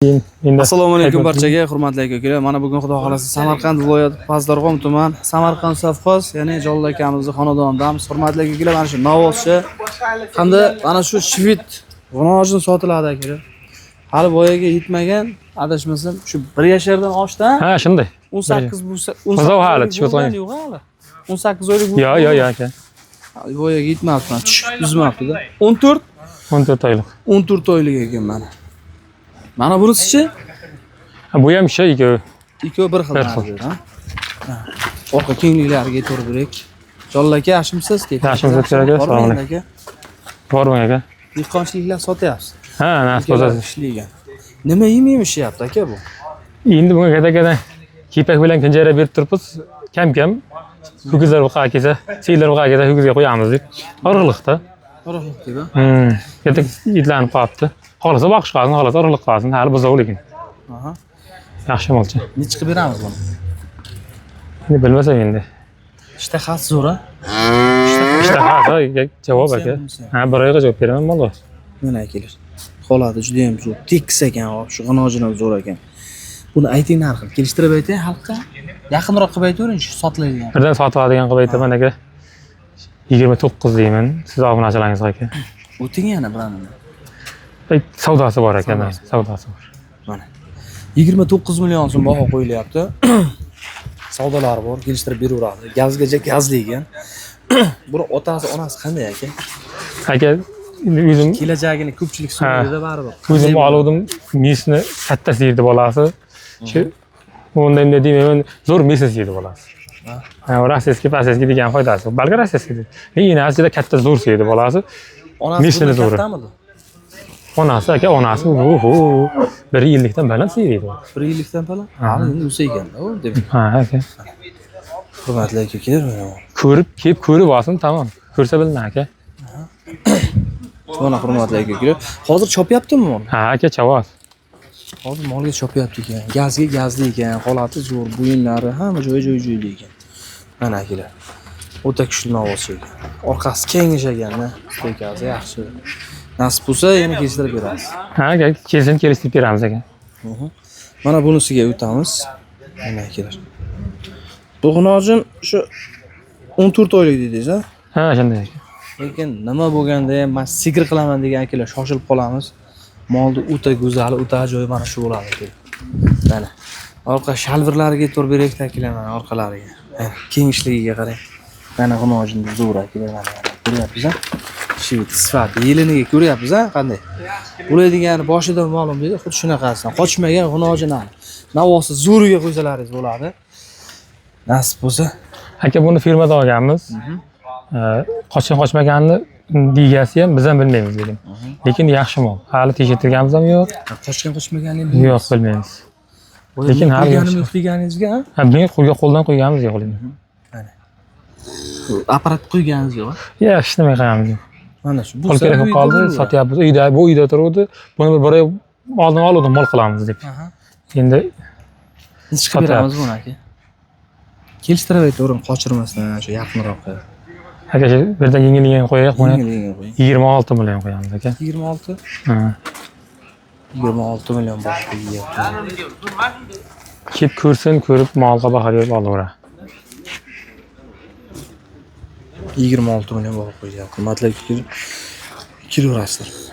Keyin endi Assalomu alaykum barchaga, hurmatli aka ukalar. Mana bugun Xudo xolasa Samarqand viloyati Pastdarg'om tuman Samarqand sovxoz, ya'ni Jolli akamizni xonadonidamiz. Hurmatli aka ukalar, mana shu Navozchi hamda mana shu shved g'unojin sotiladi akalar. Hali voyaga yetmagan, adashmasam shu 1 yashardan oshdi. Ha, shunday. 18 bo'lsa, Buzov hali 18 tushib bo'lgani yo'q hali. 18 oylik Yo, yo, yo aka. Voyaga yetmabdi, mana tushib uzmabdi-da. 14 14 oylik. 14 oylik ekan mana. Mana bunisichi? Ha, bu ham shu ikkovi. Ikkovi bir xil. Bir xil. Narsa, ha? Ha. Orqa kengliklariga e'tibor beraylik. Jolli aka, yaxshimisiz? Yaxshimiz, aka, Bormi assalomu endi aka? Bormi aka? Dehqonchiliklar sotyapsiz. Ha, nasib bo'lsa. Ishlaygan. Nima yemaymishyapti aka bu? Endi bunga katta-katta kepak bilan kunjara berib turibmiz. Kam-kam ho'kizlar buqa kelsa, siyirlar buqa kelsa ho'kizga qo'yamiz deb. Urug'liqda. Urug'liq deb, ha? Katta itlanib qolibdi. Xohlasa boqish qolsin, xohlasa urug'liq qolsin, hali buzov lekin. Aha. Yaxshi molchi. Nechi qilib beramiz buni? Endi bilmasam endi. Ishtahasi zo'r, a? Ishtahasi javob aka. Ha, bir oyga javob beraman molga. Mana akalar. Holati juda ham zo'r. Tekis ekan, hop, shu g'inojin ham zo'r ekan. Buni ayting narxini, kelishtirib ayting xalqqa. Yaqinroq qilib aytavering, shu sotiladigan. Birdan sotib oladigan qilib aytaman aka. 29 deyman. Siz obunachilaringizga aka. O'ting yana bilan. Ay, savdosi bor aka, Savdosi. Savdosi bor. Mana. 29 million so'm baho qo'yilyapti. Savdolari bor, kelishtirib beraveradi. Gazgacha gazli ekan. Buni otasi, onasi qanday aka? Aka, endi o'zim Kelajagini ko'pchilik so'raydi baribir. o'zim oluvdim mesni katta siyirdi bolasi. Shu unday endi deyman, zo'r mesni siyirdi bolasi. Ha, rossiyskiy, rossiyskiy degan foydasi yo'q. Balki rossiyskiy. Lekin enasi juda katta zo'r siyirdi bolasi. Onasi Mesini bundan zo'ri. kattamidi? Onasi aka, onasi uhu, bir yillikdan baland siyir edi. Bir yillikdan falan. Hali endi o'sa ekanda u demak. Ha, aka. Hurmatli aka ukalar, mana bu. Ko'rib, kelib ko'rib olsin, tamom. Ko'rsa bilinadi aka. Mana hurmatli aka ukalar. Hozir chopyaptimi mol? Ha, aka chavoz. Hozir molga chopyapti ekan. Gazga gazli ekan, holati zo'r, bo'yinlari hamma joyi joy joyida ekan. Mana akalar. O'ta kuchli novvoz ekan. Orqasi kengish ekan, stekasi yaxshi. Nasib bo'lsa yana kelishtirib beramiz. Ha, aka, kelsin kelishtirib beramiz aka. Mana bunisiga o'tamiz. Mana akalar. Bu g'unojin shu 14 oylik dedingiz, ha? Ha, shunday aka. Lekin nima bo'lganda ham man sigir qilaman degan akalar shoshilib qolamiz. Molni o'ta go'zali, o'ta ajoyib mana shu bo'ladi akalar. Mana orqa shalvirlariga e'tibor beraylik akalar, mana orqalariga. Mana kengishligiga qarang. Mana g'unojinni zo'r akalar, mana mana ko'ryapsiz a? Shved sifati, yeliniga ko'ryapsiz a qanday? Bular degani boshidan ma'lum deydi, xuddi shunaqasidan. Qochmagan g'unojin hali. Navosi zo'riga qo'ysalaringiz bo'ladi. Nasib bo'lsa. Aka, buni firmada olganmiz. Qochgan qochmaganini degasi ham biz ham bilmaymiz lekin. Lekin yaxshi mol. Hali tekshirtirganimiz ham yo'q. Qochgan qochmaganini Yo'q, bilmaymiz. Lekin hali qo'yganim yo'q. yo'q deganingizga, ha? Ha, buni qo'lga qo'ldan qo'yganimiz yo'q lekin. Apparat qo'yganingiz yo'q. Yo'q, hech nima qilganimiz yo'q. Mana shu. Pul kerak bo'lib qoldi, sotyapmiz. Uyda, bu uyda turuvdi. Buni bir oy oldin oluvdim, mol qilamiz deb. Endi Nechi qilib beramiz buni aka? Kelishtirib aytavering, qochirmasdan shu yaqinroq qilib. Aka, shu birdan yengil qo'yaylik buni. Yengil yengil qo'ying. 26 million qo'yamiz aka. 26 Ha. 26 million bosh qo'yyapti. Kelib ko'rsin, ko'rib molga baho berib olaveradi. 26 million baho qo'yyapti. Hurmatli aka, kelaverasizlar.